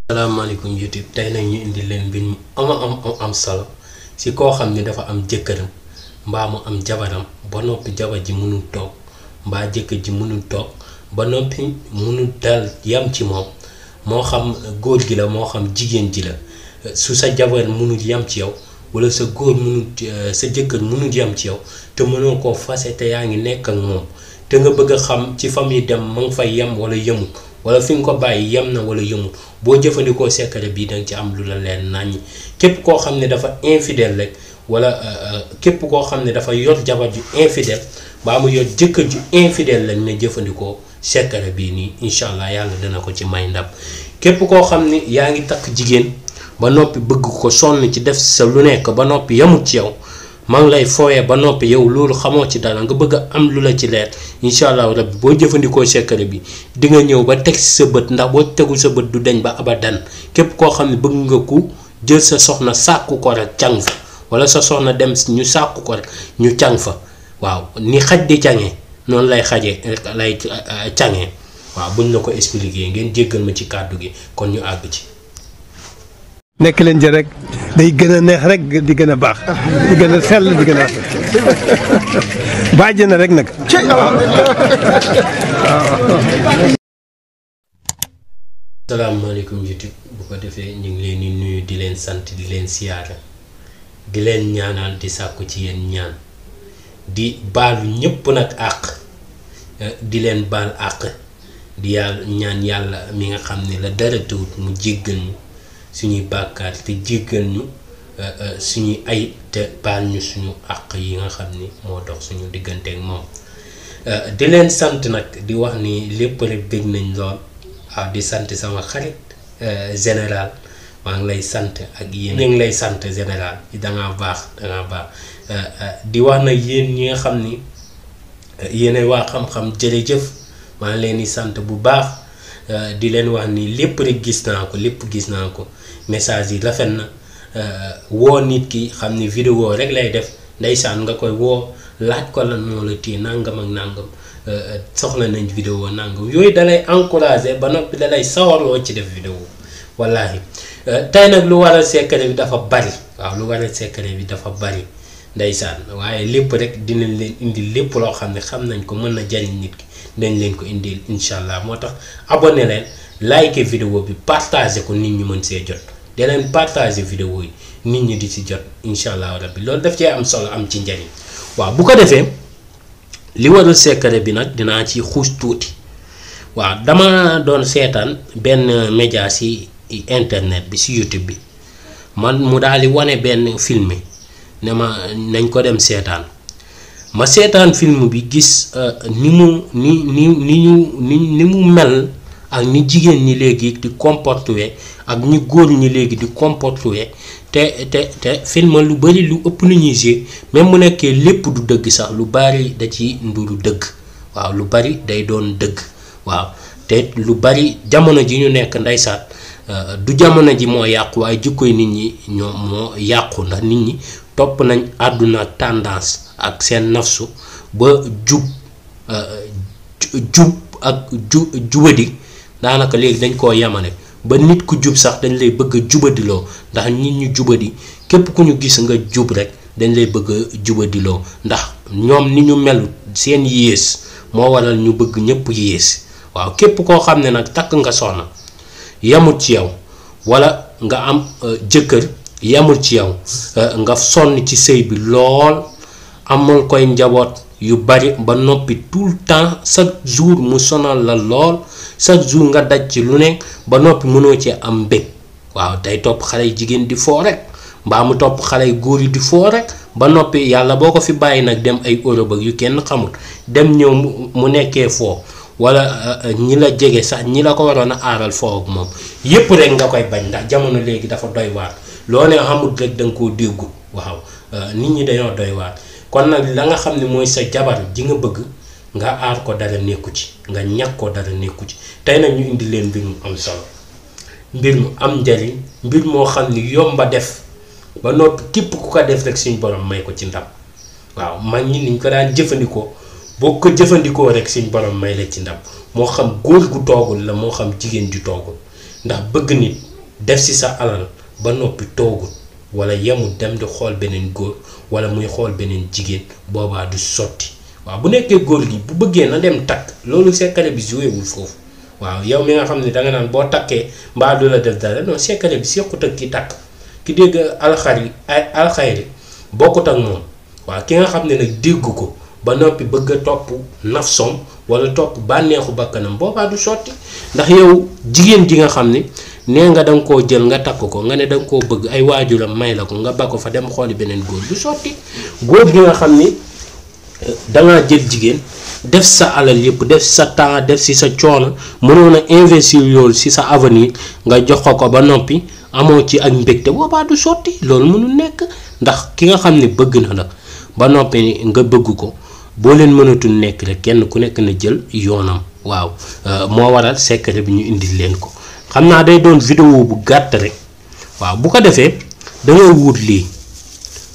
salaamaaleykum YouTube tey nag ñu indi leen mbir mu am solo si koo xam ne dafa am jëkkëram mbaa mu am jabaram ba noppi jabar ji mënul toog mbaa jëkkër ji mënul toog ba noppi mënul dal yam ci moom moo xam góor gi la moo xam jigéen ji la su sa jabar mënul yam ci yow wala sa góor mënul sa jëkkër mënul yam ci yow te mënoo koo fase te yaa ngi nekk ak moom te nga bëgg a xam ci famille dem ma nga fay yam wala yëmut wala fi nga ko bàyyi yem na wala yëmut boo jëfandikoo secret bii danga ci am lu la leen naññi képp koo xam ne dafa infidèle rek wala képp koo xam ne dafa yor jabar ju infidèle ba mu yor jëkkër ju infidèle lañ ne jëfandikoo secret bii nii incha allah yàlla dana ko ci may ndam képp koo xam ne yaa ngi takk jigéen ba noppi bëgg ko sonn ci def sa lu nekk ba noppi yamut ci yow maa ngi lay fooyee ba noppi yow loolu xamoo ci dara nga bëgg a am lu la ci leer incha allah rabbi boo jëfandikoo secret bi di nga ñëw ba teg sa bët ndax boo tegul sa bët du deñ ba abadan képp koo xam ne bëgg nga ku jël sa soxna sàkku ko rek càng fa wala sa soxna dem ñu sàkku ko rek ñu càng fa waaw ni xaj di cangee noonu lay xaje lay cangee waaw buñ la ko expliquer ngeen jéggal ma ci kàddu gi kon ñu àgg ci. nekk leen ci rek day gën a neex rek di gën a baax di gën a sell di gën a bàjj na rek nag. salaamaaleykum YouTube bu ko defee ñu ngi leen di nuyu di leen sant di leen siyaara di leen ñaanal di sàkku ci yéen ñaan di baalu ñëpp nag àq di leen baal àq di yàlla ñaan yàlla mi nga xam ne la dara tawut mu jéggal ñu suñuy bàkkaar te jéggal ñu suñuy ayib te baal ñu suñu àq yi nga xam ni moo dox suñu diggante ak moom di leen sant nag di wax ni lépp rek dégg nañ lool waaw di sant sama xarit général maa ngi lay sant ak yéen ñu ngi lay sant général dangaa baax di wax nag yéen ñi nga xam ni yéen waa xam-xam jërëjëf maa ngi leen di sant bu baax di leen wax ni lépp rek gis naa ko message yi rafet na woo nit ki xam ni vidéo rek lay def ndeysaan nga koy woo laaj ko lan moo la téye nangam ak nangam soxla nañ vidéo nangam yooyu dalay encourager ba noppi dalay sawaroo ci def vidéo wallahi tey nag lu waral secret bi dafa bari waaw lu waral secret bi dafa bari ndeysaan waaye lépp rek dinañ leen indi lépp loo xam ne xam nañ ko mën na jariñ nit ki dañ leen ko indil incha allah moo tax abonné leen like vidéo bi partager ko nit ñi mën see jot da leen partager vidéo yi nit ñi di ci jot incha allah rabbi loolu daf cee am solo am ci njariñ waaw bu ko defee li waral secret bi nag dinaa ci xuus tuuti waaw dama doon seetaan benn média ci internet bi ci YouTube bi man mu daal di wane benn film ne ma nañ ko dem seetaan ma seetaan film bi gis ni mu mel ak ni jigéen ñi léegi di comporter ak ni góor ñi léegi di comporter te film lu bari lu ëpp lu ñuy gis même mu nekkee lépp du dëgg sax lu bari da ci nduru dëgg waaw lu bari day doon dëgg waaw te lu bari jamono ji ñu nekk ndeysaan du jamono ji moo yàqu waaye jikkoy nit ñi ñoo moo yàqu ndax nit ñi topp nañ àdduna tendance ak seen nafsu ba jub ak jubadi daanaka léegi dañ koo yamale ba nit ku jub sax dañ lay bëgg a jubadiloo ndax nit ñu jubadi képp ku ñu gis nga jub rek dañ lay bëgg a jubadiloo ndax ñoom ni ñu mel seen yées moo waral ñu bëgg ñëpp yées waaw képp koo xam ne nag takk nga soxna yamut ci yow wala nga am jëkkër yamul ci yow nga sonn ci sëy bi lool amul koy njaboot yu bari ba noppi tout le temps chaque jour mu sonal la lool chaque jour nga daj ci lu nekk ba noppi mënoo ci am mbég waaw day topp xale yu jigéen di foo rek mbaa mu topp xale yu góor yi di foo rek ba noppi yàlla boo ko fi bàyyi nag dem ay Europe ak yu kenn xamul dem ñëw mu nekkee foo wala ñi la jege sax ñi la ko waroon a aaral foo ak moom yépp rek nga koy bañ ndax jamono léegi dafa doy waar loo ne xamul rek da nga koo déggu waaw nit ñi dañoo doy waar kon nag la nga xam ne mooy sa jabar ji nga bëgg nga aar ko dara nekku ci nga ñàkk ko dara nekku ci tey nag ñu indi leen mbir mu am solo mbir mu am njariñ mbir moo xam ni yomba def ba noppi képp ku ko def rek suñu borom may ko ci ndam waaw mag ñi niñ ko daan jëfandikoo boo ko jëfandikoo rek suñu borom may la ci ndam moo xam góor gu toogul la moo xam jigéen ju toogul ndax bëgg nit def si sa alal ba noppi toogul wala yemul dem di xool beneen góor wala muy xool beneen jigéen boobaa du sotti waaw bu nekkee góor gi bu bëggee na dem takk loolu secret bi joué wul foofu waaw yow mi nga xam ne danga naan boo takkee mbaa du la def dara non secret bi sequt ak ki takk ki dégg alxayri bokkut ak moom waaw ki nga xam ne nag dégg ko ba noppi bëgg a topp nafsom wala topp bànneexu bakkanam boobaa du sotti ndax yow jigéen ji nga xam ne nee nga danga koo jël nga takk ko nga ne danga koo bëgg ay waajuram may la ko nga ba ko fa dem xooli beneen góor du sotti góor gi nga xam ni dangaa jël jigéen def sa alal yëpp def sa temps def si sa coono mënoon a investir yoolu si sa avenir nga jox ko ba noppi amoo ci ak mbégte boobaa du sotti loolu mënul nekk ndax ki nga xam ne bëgg na la ba noppi nga bëgg ko boo leen mënatul nekk rek kenn ku nekk na jël yoonam waaw moo waral secret bi ñu indil leen ko xam naa day doon vidéo bu gàtt rek waaw bu ko defee da ngay wut lii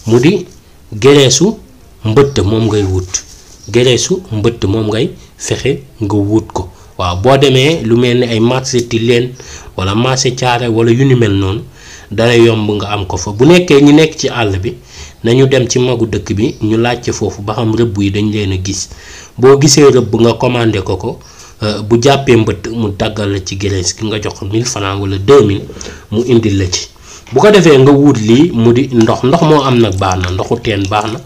mu di gereesu mbëtt moom ngay wut gereesu mbëtt moom ngay fexe nga wut ko waaw boo demee lu mel ni ay marché Tilène wala marché Thiaroye wala yu ni mel noonu dana yomb nga am ko fa bu nekkee ñi nekk ci àll bi nañu dem ci magu dëkk bi ñu laajte foofu ba xam rëbb yi dañ leen a gis boo gisee rëbb nga commandé ko bu jàppee mbëtt mu tàggal la ci gerees gi nga jox ko 1000 francs wala 2000 mu indil la ci bu ko defee nga wut lii mu di ndox moo am nag baax na ndoxu teen baax na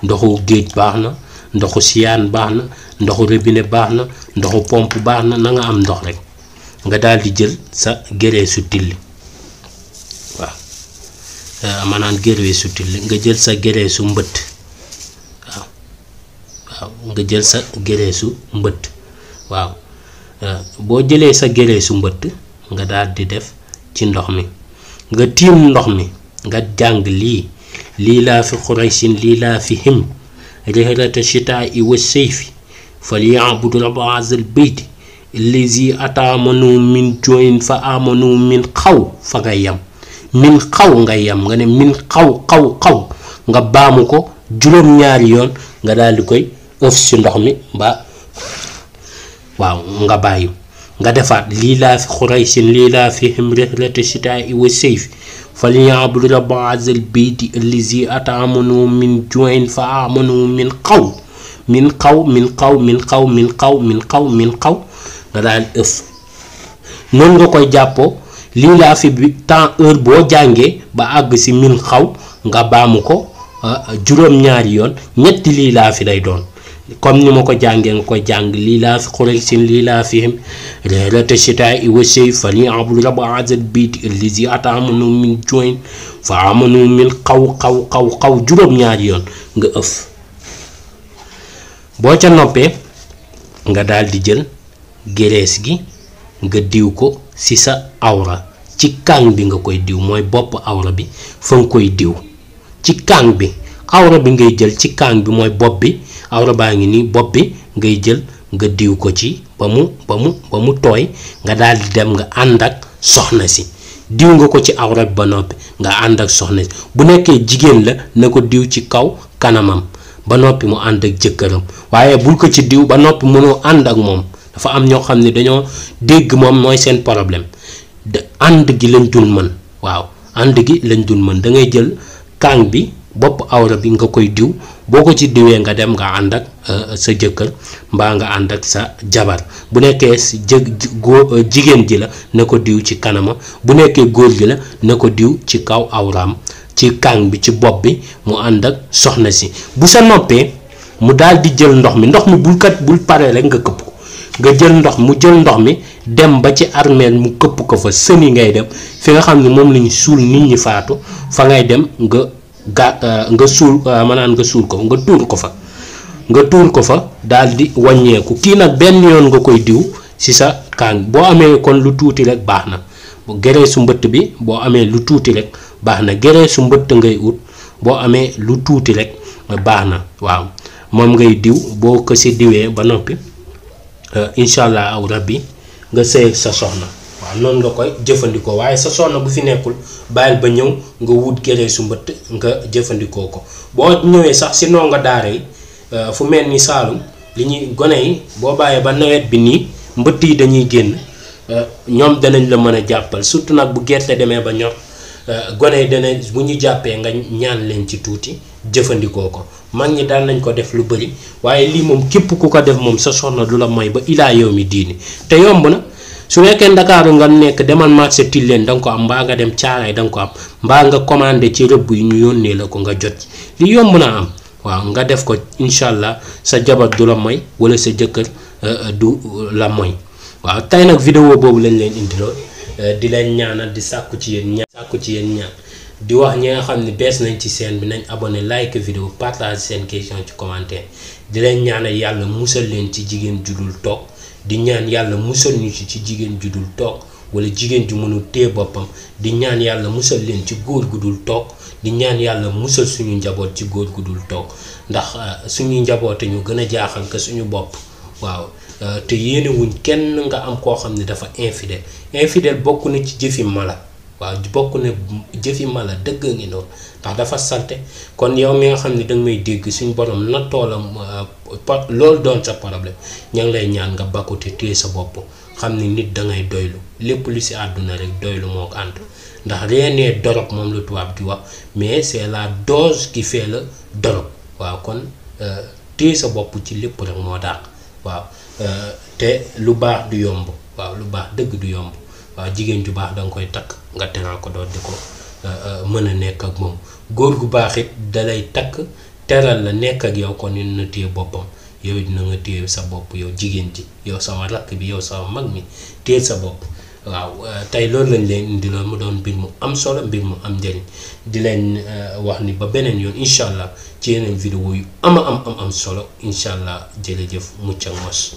ndoxu géej baax na ndoxu siyaan baax na ndoxu robinet baax na ndoxu pompe baax na nga am ndox rek nga daal di jël sa gereesu tilli waaw maanaam gereesu tilli nga jël sa gereesu mbëtt waaw nga jël sa gereesu mbëtt waaw boo jëlee sa gereesu mbëtt nga daal di def ci ndox mi nga tiim ndox mi nga jàng lii laa fi xuraysin lii laa fi him rihlata shitaa'i wa sayfi falyabudu rabba hazal bayti allazi atamanu min ju'in fa amanu min xaw fa nga yam min xaw nga yam nga ne min xaw nga baamu ko juróom-ñaari yoon nga daal di koy ëf ci ndox mi ba waaw nga bàyyi nga defaat lii laa fi xuraysin lii laa fi him rihlata shitaa'i wa sayfi falyabudu rabba hazal bayti allazi atamanu min ju'in fa amanu min xaw nga daal ëf noonu nga koy jàppoo lii laa fi bi temps heure boo jàngee ba àgg si min xaw nga baamu ko juróom-ñaari yoon ñetti lii laa fi lay doon comme ni ma ko jàngee nga koy jàng lii laa fi xuraysin lii laa fi him rihlata shitaa'i wa sayfi falyabudu rabba hazal bayti allazi atamanu min ju'in fa amanu min xaw juróom-ñaari yoon nga ëf boo ca noppee nga daal di jël gerees gi nga diw ko ci sa awra ci kàng bi nga koy diw mooy bopp awra bi fa nga koy diw ci kàng bi awra bi ngay jël ci kàng bi mooy bopp bi awra baa ngi nii bopp bi ngay jël nga diw ko ci ba mu tooy nga daal di dem nga ànd ak soxna si diw nga ko ci awra bi ba noppi nga ànd ak soxna si bu nekkee jigéen la na ko diw ci kaw kanamam ba noppi mu ànd ak jëkkëram waaye bul ko ci diw ba noppi mënoo ànd ak moom dafa am ñoo xam ne dañoo dégg moom mooy seen problème ànd gi lañ dul mën waaw ànd gi lañ dul mën da ngay jël kàng bi bopp awra bi nga koy diw boo ko ci diwee nga dem nga ànd ak sa jëkkër mbaa nga ànd ak sa jabar bu nekkee jigéen ji la na ko diw ci kanama bu nekkee góor gi la na ko diw ci kaw awraam ci kàng bi ci bopp bi mu ànd ak soxna si bu sa noppee mu daal di jël ndox mi bul pare rek nga këpp ko nga jël ndox mi dem ba ci armeel mu këpp ko fa sëni ngay dem fi nga xam ne moom lañu suul nit ñi faatu fa ngay dem nga suul nga tuur ko fa daal di wàññeeku kii nag benn yoon nga koy diw ci sa kàng boo amee kon lu tuuti rek baax na gereesu mbëtt bi boo amee lu tuuti rek baax na gereesu mbëtt ngay ut boo amee lu tuuti rek baax na waaw moom ngay diw boo ko ci diwee ba noppi incha allah aw rabbi nga sëy sa soxna waaw noonu nga koy jëfandikoo waaye sa soxna bu fi nekkul bàyyil ba ñëw nga wut gereesu mbëtt nga jëfandikoo ko boo ñëwee sax si ndongo daara yi fu mel ni Saalum li ñuy gone yi boo bàyyee ba nawet bi nii mbëtt yi dañuy génn ñoom danañ la mën a jàppal surtout nag bu gerte demee ba ñor gone yi dana bu ñu jàppee nga ñaan leen ci tuuti jëfandikoo ko mag ñi daan nañ ko def lu bëri waaye lii moom képp ku ko def moom sa soxna du la mooy ba ilaa yow mi diini te yomb na su nekkee Ndakaaru nga nekk demal marché Tilène da nga ko am mbaa nga dem Caaray da nga ko am mbaa nga commandé ci rëbb yi ñu yónnee la ko nga jot ci li yomb na am waaw nga def ko incha allah sa jabar du la mooy wala sa jëkkër du la mooy waaw tey nag vidéo boobu lañ leen indiloo di leen ñaanal di sàkku ci yéen ñaan di wax ñi nga xam ne bees nañ ci chaîne bi nañ abonné like vidéo partage seen question ci commentaire di leen ñaanal yàlla musal leen ci jigéen judul toog di ñaan yàlla musal ñu ci jigéen ju dul toog wala jigéen ju mënul téye boppam di ñaan yàlla musal leen ci góor gu dul toog di ñaan yàlla musal suñu njaboot ci góor gu dul toog ndax suñuy njaboote ñu gën a jaaxal que suñu bopp waaw te yéene wuñ kenn nga am koo xam ne dafa infidèle bokk na ci jëfi mala waaw bokk na jëfi mala dëgg ngi noonu ndax dafa salte kon yow mi nga xam ne danga may dégg suñu borom nattoo la loolu doon sa problème ña ngi lay ñaan nga bakkute téye sa bopp xam ni nit dangay doylu lépp lu ci àdduna rek doylu moo ko ànd ndax rien n'est dorop moom la tubaab di wax mais c'est la dose qui fait le dorop waaw kon téye sa bopp ci lépp rek moo dàq waaw te lu baax du yomb waaw lu baax dëgg du yomb waaw jigéen ju baax danga koy takk nga teral ko doon di ko mën a nekk ak moom góor gu baax it dalay takk teral la nekk ak yow kon na téye boppam yow it na nga téye sa bopp yow jigéen ji yow sama rakk bi yow sama mag mi téye sa bopp waaw tey loolu lañ leen indi loolu mu doon mbir mu am solo mbir mu am njëriñ di leen wax ni ba beneen yoon incha allah ci yeneen vidéo yu am solo incha allah jërëjëf mucc ak mos